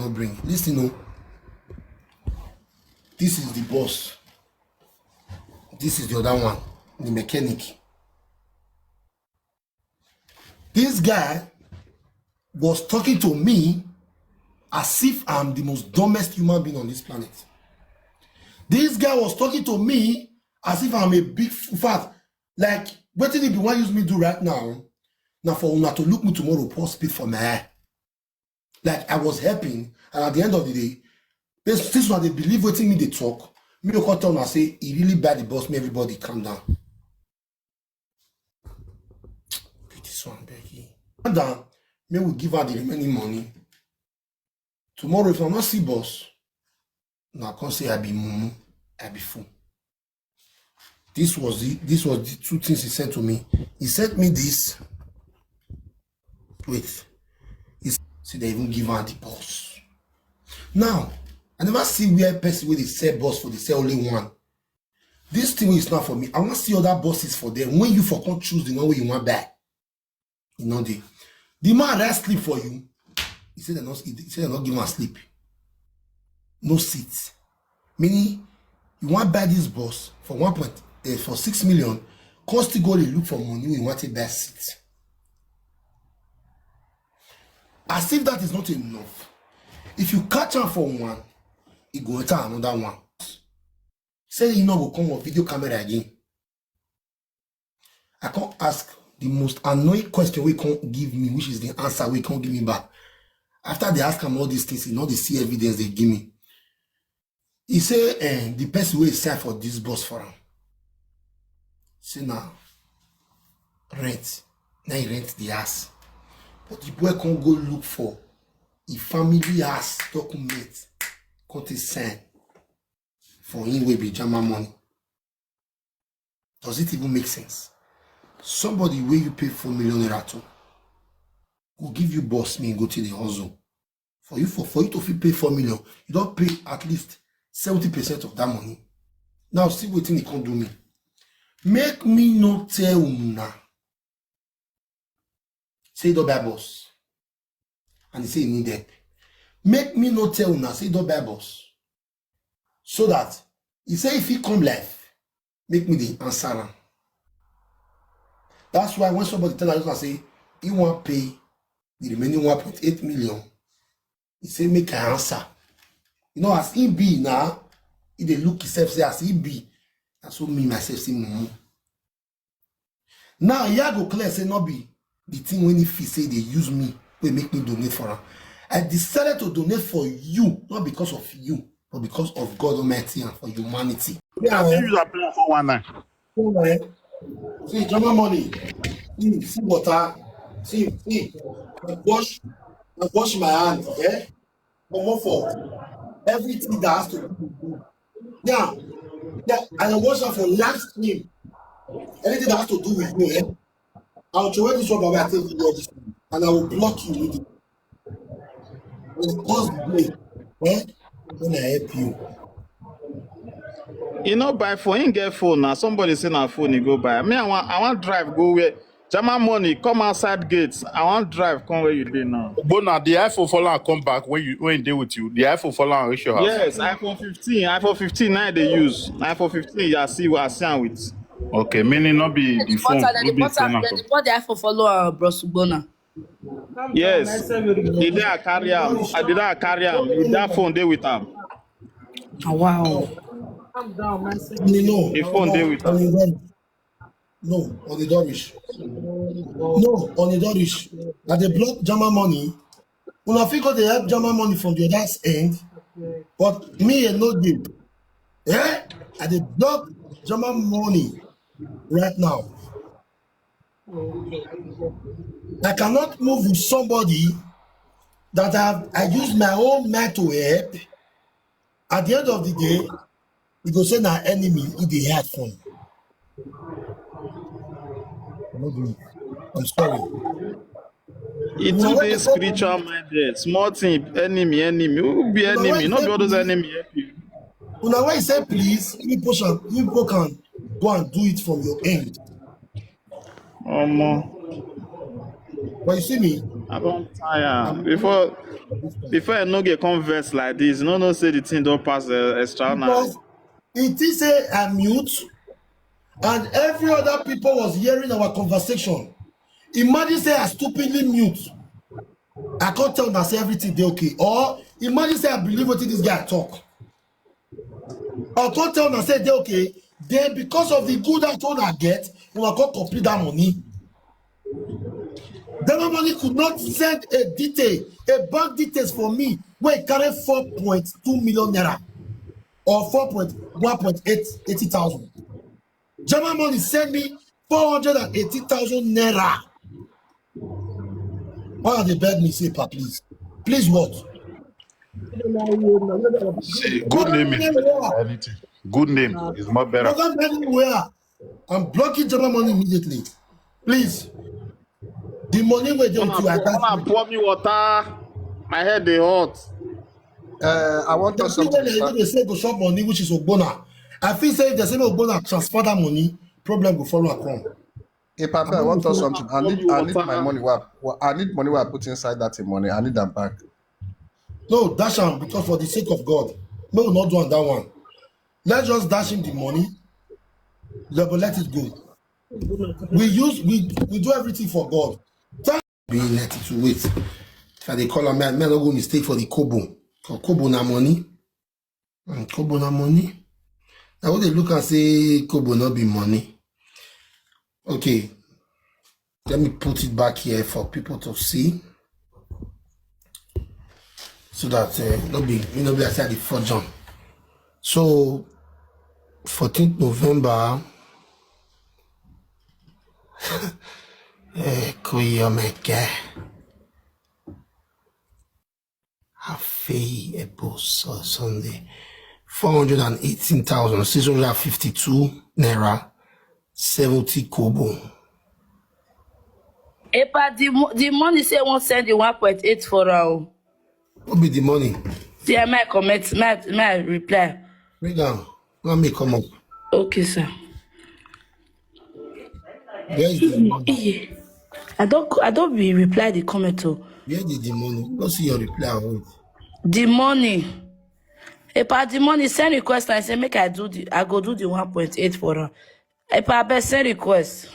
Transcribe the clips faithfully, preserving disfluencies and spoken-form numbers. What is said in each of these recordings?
No bring. Listen, no. This is the boss. This is the other one, the mechanic. This guy was talking to me as if I'm the most dumbest human being on this planet. This guy was talking to me as if I'm a big f-, in fact, like, wetin he be wan use me do right now, na for una to look me tomorrow, pour spit for my eye. Like, I was helping, and at the end of the day, this, this one, they believe wetin me dey talk. Me go come tell una say, "He really buy the boss, me, everybody calm down." Put this one back here. Calm down, me will give her the remaining money. Tomorrow, if I not see boss, now come say I be mumu, I be fool. This was the, this was the two things he sent to me. He sent me this. Wait. He s-, see, they even give her the boss. Now, I never see where person wey dey sell boss for dey sell only one. This thing is not for me. I wan see other bosses for them. When you for come choose the one wey you wan buy. You know the, the man that sleep for you. He said they not, he said they not give him sleep. No seat. Meaning, you wan buy this boss for one point, eh, for six million, come still go dey look for money wey you wan take buy seat. As if that is not enough. If you catch am for one, e go enter another one. Say he no go come on video camera again. I come ask the most annoying question wey come give me, which is the answer wey come give me back. After they ask am all these things, he no dey see evidence they give me. He say, eh, the person wey sign for this boss for am, say na rent, na he rent the house. But the boy come go look for a family house document, come take sign for him wey be German money. Does it even make sense? Somebody wey you pay four million naira to go give you boss me go to the hustle. For you, for, for you to fit pay four million, you don pay at least seventy percent of that money. Now see wetin he come do me. Make me no tell una say he don buy boss. And he say he need help. Make me no tell una say he don buy boss. So that he say if he come live, make me dey answer am. That's why when somebody tell am say he wan pay the remaining one point eight million, he say make I answer. You know, as he be now, he dey look himself say as he be, na so me myself say mumu. Now, here go clear say no be the thing when he feel say they use me, wey make me donate for am. I decided to donate for you, not because of you, but because of God Almighty and for humanity. Yeah, I still use a plan for one night. See, German money. See, see water. See, see. I wash, I wash my hand. Eh? Comot for everything that has to do with you. Yeah, yeah, and I watch out for live stream. Anything that has to do with you, eh? I'll throw this one away. I take you all this thing, and I will block you with it. When it comes to me, eh? When I help you. He no buy phone, he get phone now. Somebody say na phone he go buy. Me, I want, I want drive go where German money, come outside gates. I want drive come where you dey now. But now the iPhone follow and come back when you when they with you. The iPhone follow and reach your house. Yes, iPhone fifteen, iPhone fifteen now they use. iPhone fifteen, I see what I see am with. Okay, meaning not be the phone. But I No be but phone I and come. But the iPhone follow am, bro Sugbona. Yes, the day I carry am, uh, the day I carry am, with that phone dey with am. Oh, wow. No, no, The phone dey with on am. the Dorish. No, on the Dorish. No, on the Dorish. I dey block German money. Una fit go dey help German money from the other end, but me, I no dey. Eh? I dey block German money right now. I cannot move with somebody that I, I use my own mind to help. At the end of the day, he go say na enemy he dey hide from. I no do it. I'm sorry. He too dey spiritual minded. Small thing, enemy, enemy. Who be enemy? Not be all those enemy help you. Una when he say please, he push am, he people can go and do it from your end. Omo. But you see me, I don tire. Before, before I no get converse like this, no, no, say the thing don't pass the extra now. Because he think say I'm mute, and every other people was hearing our conversation. Imagine say I stupidly mute. I can't tell myself everything they okay. Or imagine say I believe what this guy talk. I can't tell myself they okay. Then because of the good that one I get, we will complete that money. That money could not send a detail, a bank details for me where it carry four point two million naira or four point one point eight eighty thousand. German money send me four hundred and eighty thousand naira. Why are they beg me say, "Pa, please, please what?" See, good name is better than anything. Good name is more better. Doesn't anywhere. I'm blocking German money immediately. Please. The money we do to I Una pour me water. My head dey hot. Uh, I want the us something. people they Sir. They say go shop money, which is Ogbona. I feel say if they say Ogbona transfer that money, problem will follow and come. Hey, Papa, I want us something. I need, I need my Water. Money. What I need money. What I put inside that thing money. I need them back. No, dash am because for the sake of God, no, we not do am that one. Let's just dash him the money. Let, but let it go. We use we we do everything for God. Thank be let it wait. If I dey call am, man, man, no go mistake for the kobo. For kobo na money. Mm, kobo na money. Now what they look and say kobo not be money. Okay. Let me put it back here for people to see. So that uh, no be me no be outside the fourth John. So fourteenth November. Eh, Kuyomeke. Afei Ebo Su- Sunday. Four hundred and eighteen thousand six hundred and fifty-two naira, seventy kobo. Epa, the, mo- the money say won't send the one point eight for her. What be the money? See, I might comment, might, might reply. Bring down. Let me come up. Okay, sir. Where is the money? Eh, I don't, I don't be reply the comment. Oh. Where did the money? Don't see your reply. I want. The money. Epa, the money send request and say make I do the, I go do the one point eight for her. Epa, I beg send request.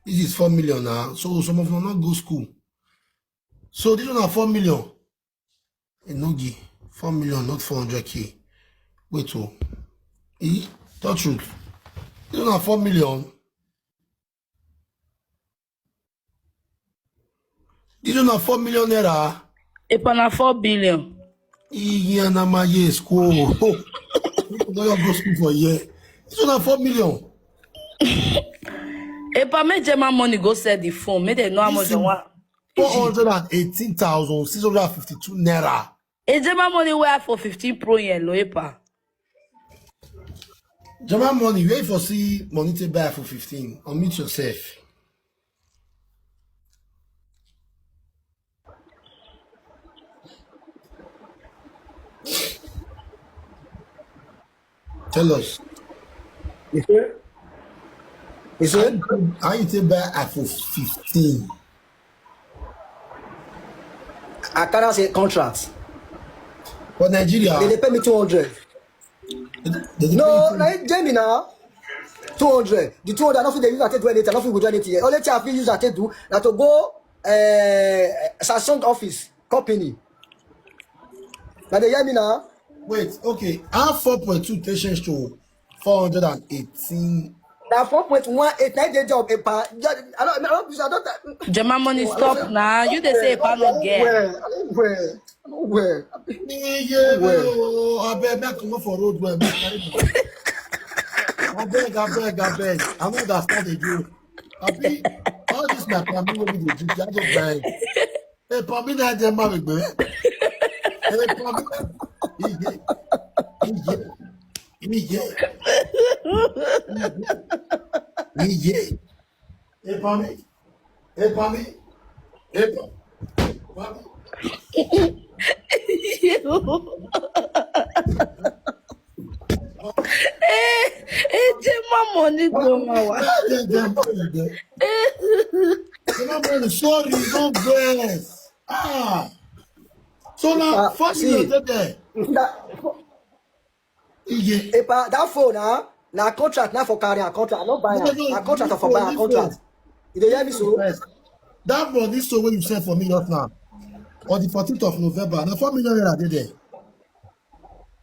This is four million now. So some of them not go school. So this one are four million. Enogi, four million, not four hundred K. Wait, oh. Eh? Tell truth. This one are four million. This one are four million naira. Epa na four billion. Iyanama yes, cool. Oh. People don't go school for a year. This one are four million. Epa, make German money go sell the phone. Make they know how much they want. Four hundred and eighteen thousand six hundred and fifty-two naira. A German money where for fifteen pro yen, lo Epa. German money, where for see money to buy for fifteen? Unmute yourself. Tell us. He said, he said, How you take buy iPhone fifteen? I cannot say contract. For Nigeria, They, they pay me two hundred. they, they, they No, pay na Jamie now. Two hundred. The two hundred, I don't think they use that to do anything. I don't think we do anything. Only thing I fit use that to do, na to go uh, Samsung office company. Now they hear me now. Wait, okay. How four point two take change to four hundred and eighteen? Now four point one eight nine day job. Epa, I don't, I don't, I don't, German money stop now. You they say Epa no get. Well, I don't well, I don't well. Yeah, well, I beg, make I comot for road well. Make I carry money. I beg, I beg, I beg. I no understand again. I be all this my family will be the I don't buy. Hey, Pami, na dem ma gbegbe. Hey, Pami. Iye. Iye. Iye. Iye. Hey, Pami. Hey, Pami. Hey, Pa- Pami. Eh, eh, German money go my wa. Hey, dem, dem, dem. Sorry, no vex. Ah. So now, Uh, four million see, dey there. that, Iye. Epa, that phone, huh? Na contract, na for carry a contract. I no buy No, am. no, Na contract this for buy one, a this contract. one. You dey hear me so? First. That money so when you send for me just now, on the fourteenth of November, na four million naira dey there.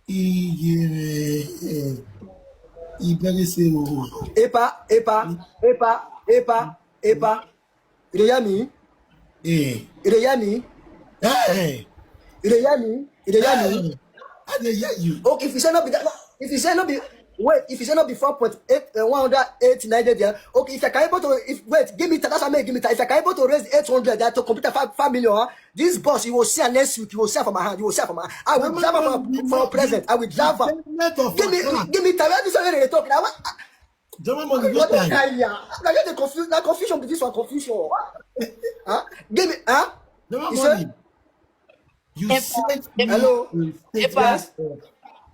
Iye, eh, Iberi say, oh, Epa, Epa, Epa, Epa, Epa. You dey hear me? eh, You dey hear me? eh, You dey hear me? You dey hear me? eh, I dey hear you. Okay, if you say no be that, if you say no be, wait, if you say no be four point eight, uh, one hundred eighty-nine dey there. Okay, if I can able to, if, wait, give me that, that's how many give me that. If I can able to raise eight hundred that to complete five, five million, huh? This boss, you will see her next week. You will see her for my hand. You will see her for my hand. I will Mama, drive her no, for, you for know, present. I will drive her. Payment of Give me, account. Give me time. This is what they talk now. Jama money, no What the time. kind here? Now you dey confuse. Now confusion be this one, confusion. Huh? Give me, huh? Jama You say, money. You Epa, sent Epa, me Hello? a Epa, statement of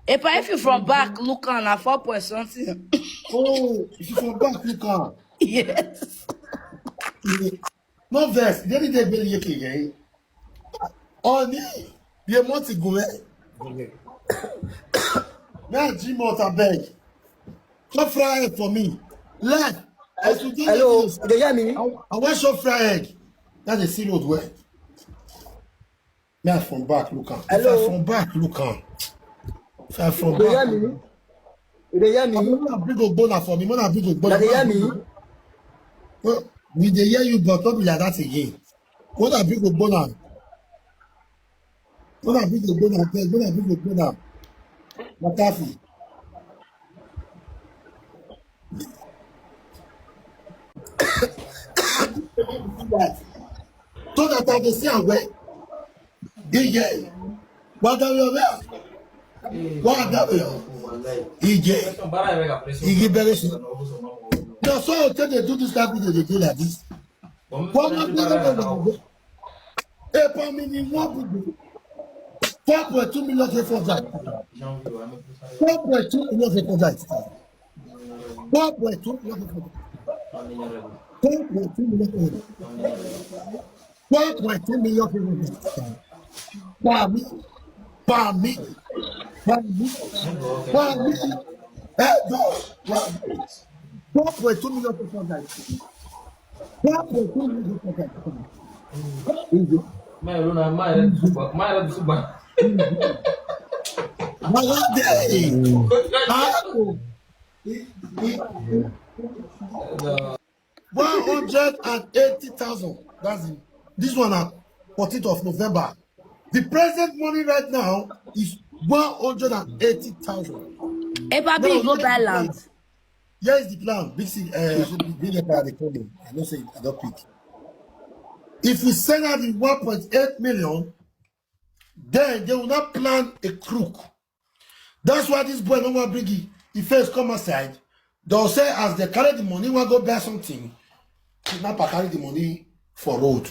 Epa, if you from back, look on at four point something. Oh, if you from back, look on. Yes. No vex. Then they very yeke. Oni, the month ago, eh? Now Jimot, I beg. Come fry egg for me. Left. As you do Hello? this, You dey hear me? I, I want show fry egg. That's a sea road way. Now from back, look on. If I Hello? From back, look on. If I from You dey hear back, me? You dey hear I me? want a big old boner for me. When I big old boner, You dey hear when I big me? old, well, we dey hear you, but not be like that again. When I big old boner, when I big old boner, abeg, when I big old boner, Matafi. So that I dey see am well. Iye. Wadawe obe. Wadawe. Iye. Igi bẹ̀rẹ̀ sí. Na so I take dey do this type of thing dey do like this. One man dey go go go. Epa mi ni one good. Four point two million dey for that. Four point two million dey for that. Four point two million dey for that. Four point two million dey for that. One point two million people. Pami, Pami, Pami, Pami. Eh, no, Pami. One point two million people die. One point two million people die. Easy. Mai luna, mai red super, mai red super. Malade. Ah, oh. One hundred and eighty thousand. That's it. This one at fourteenth of November. The present money right now is one hundred and eighty thousand. Epa, Now, big go here buy is the land. plan. Here is the plan. Big C, uh, big Epa, they call me. I don't say I don't pick. If we send out the one point eight million, then they will not plan a crook. That's why this boy no wan bring it. He first come outside. They'll say as they carry the money, wan go buy something. Kidnapper carry the money for road.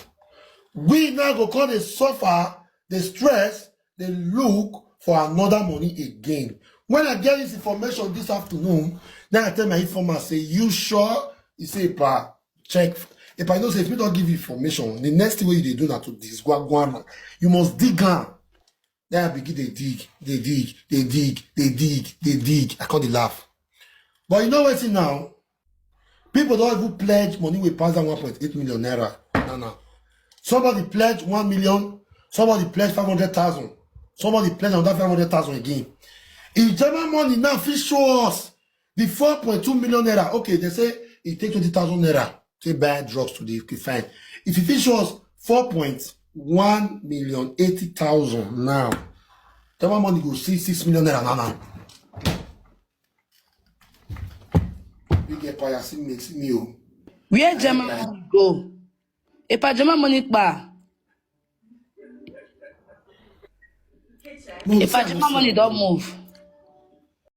We now go come dey suffer, dey stress, dey look for another money again. When I get this information this afternoon, then I tell my informer, say, "You sure?" He say, "Pa, check." If I know say if you don't give information, the next thing wey you dey do na to disgwagwana. You must dig am. Then I begin dey dig, dey dig, dey dig, dey dig, dey dig. I call the laugh. But you know wetin now? People don even pledge money wey pass that one point eight million naira. Now, now. Somebody pledge one million, somebody pledge five hundred thousand, somebody pledge another five hundred thousand again. If German money now fit show us the four point two million naira, okay, they say it take twenty thousand naira to buy drugs today. Okay, fine. If you fit show us four point one million eighty thousand now, German money go see six million naira now, now. We get fire, see me, see me, oh. Where German money go? Epa, German money kpa. No, Epa, German money don move.